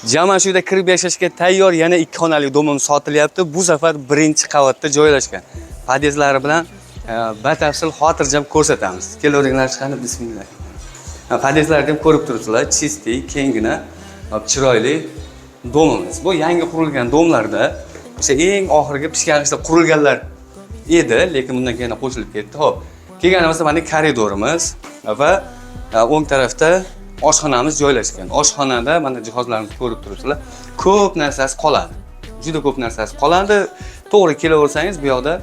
Jamashuvda kirib yashashga tayyor yana ikki xonali дом im sotilyapti. Bu safar birinchi qavatda joylashgan. Podyezdlari bilan batafsil xotirjam ko'rsatamiz. Kelaveringlar, chiqani, bismillah. Ha, podyezdlarni ham ko'rib turibsizlar, чистый, kenggina, hop, chiroyli дом imiz. Bu yangi qurilgan дом larda o'sha eng oxirgi pishgan ishda qurilganlar edi, lekin bundan keyin qo'shilib ketdi. Xo'p, kelganimizda mana koridorimiz va o'ng tarafda oshxonamiz joylashgan. Oshxonada mana jihozlarimizni ko'rib turibsizlar. Ko'p narsasi qoladi. Juda ko'p narsasi qoladi. To'g'ri kelaversangiz, bu yoqda,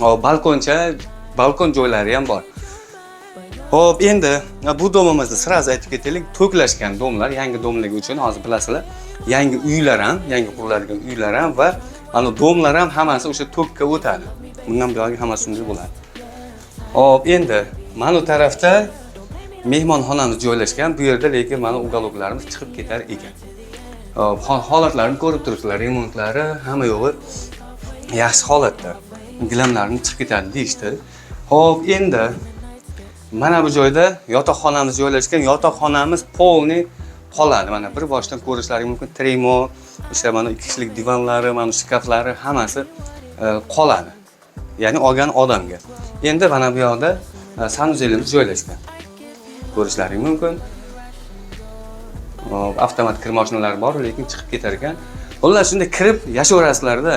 hop, balkoncha, balkon joylari ham bor. Xo'p, endi bu дом imizni сразу aytib ketaylik, to'klashgan дом lar, yangi дом ligi uchun hozir bilasizlar, yangi uylar ham, yangi quriladigan uylar ham va mana дом lar ham hammasi o'sha tokka o'tadi. Bundan buyog'i hammasi shunday bo'ladi. Xo'p, endi mana bu tarafda mehmonxonamiz joylashgan. Bu yerda lekin mana уголок larimiz chiqib ketar ekan. Xo'p, holatlarini ko'rib turibsizlar, remontlari hamma yo'g'i yaxshi holatda. Gilamlarni chiqib ketadi deyishdi. Xo'p, endi mana bu joyda yotoqxonamiz joylashgan. Yotoqxonamiz полный qoladi. Mana bir boshdan ko'rishlaring mumkin. Trimo, o'sha mana ikki kishilik divanlari, mana shkaflari hammasi qoladi. Ya'ni olgan odamga. Endi mana bu yoqda санузел imiz joylashgan. Ko'rishlaring mumkin. Hop, avtomat kir mashinalar bor, lekin chiqib ketar ekan. Xullas, shunda kirib yashayverasizlarda.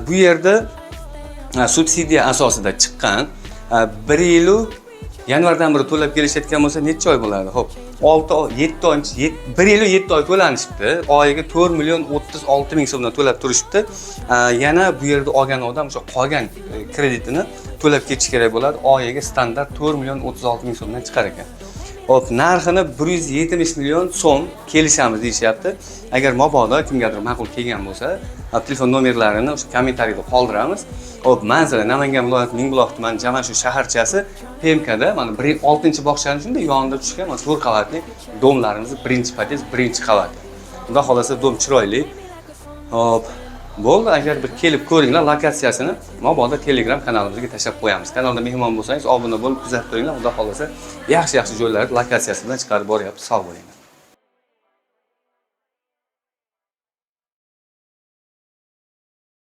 Bu yerda subsidiya asosida chiqqan bir yilu yanvardan beri to'lab kelishayotgan bo'lsa, necha oy bo'ladi? Xo'p, 6 oy, 7 oy, 1 yil 7 oy to'lanishibdi. Oyiga 4 million 36 ming so'mdan to'lab turishibdi. Yana bu yerda olgan odam o'sha qolgan kreditini to'lab ketish kerak bo'ladi. Oyiga standart 4 million 36 ming so'mdan chiqar ekan. Xo'p, narxini 170 million so'm, kelishamiz deyishyapti. Agar mabodo kimgadir ma'qul kelgan bo'lsa, telefon nomerlarini o'sha kommentariyda qoldiramiz. Xo'p, manzili Namangan viloyati Mingbuloq tumani Jamashuv shaharchasi, PMKda mana bir oltinchi bog'chani shunday yonida tushgan mana to'rt qavatli дом larimiz, birinchi podyezd, birinchi qavati. Xudo xohlasa, дом chiroyli. Xo'p, bo'ldi, agar bir kelib ko'ringlar, lokatsiyasini mabodo Telegram kanalimizga tashlab qo'yamiz. Kanalda mehmon bo'lsangiz, obuna bo'lib kuzatib turinglar. Xudo xohlasa, yaxshi-yaxshi joylarni lokatsiyasi bilan chiqarib boryapmiz. Sog' bo'linglar.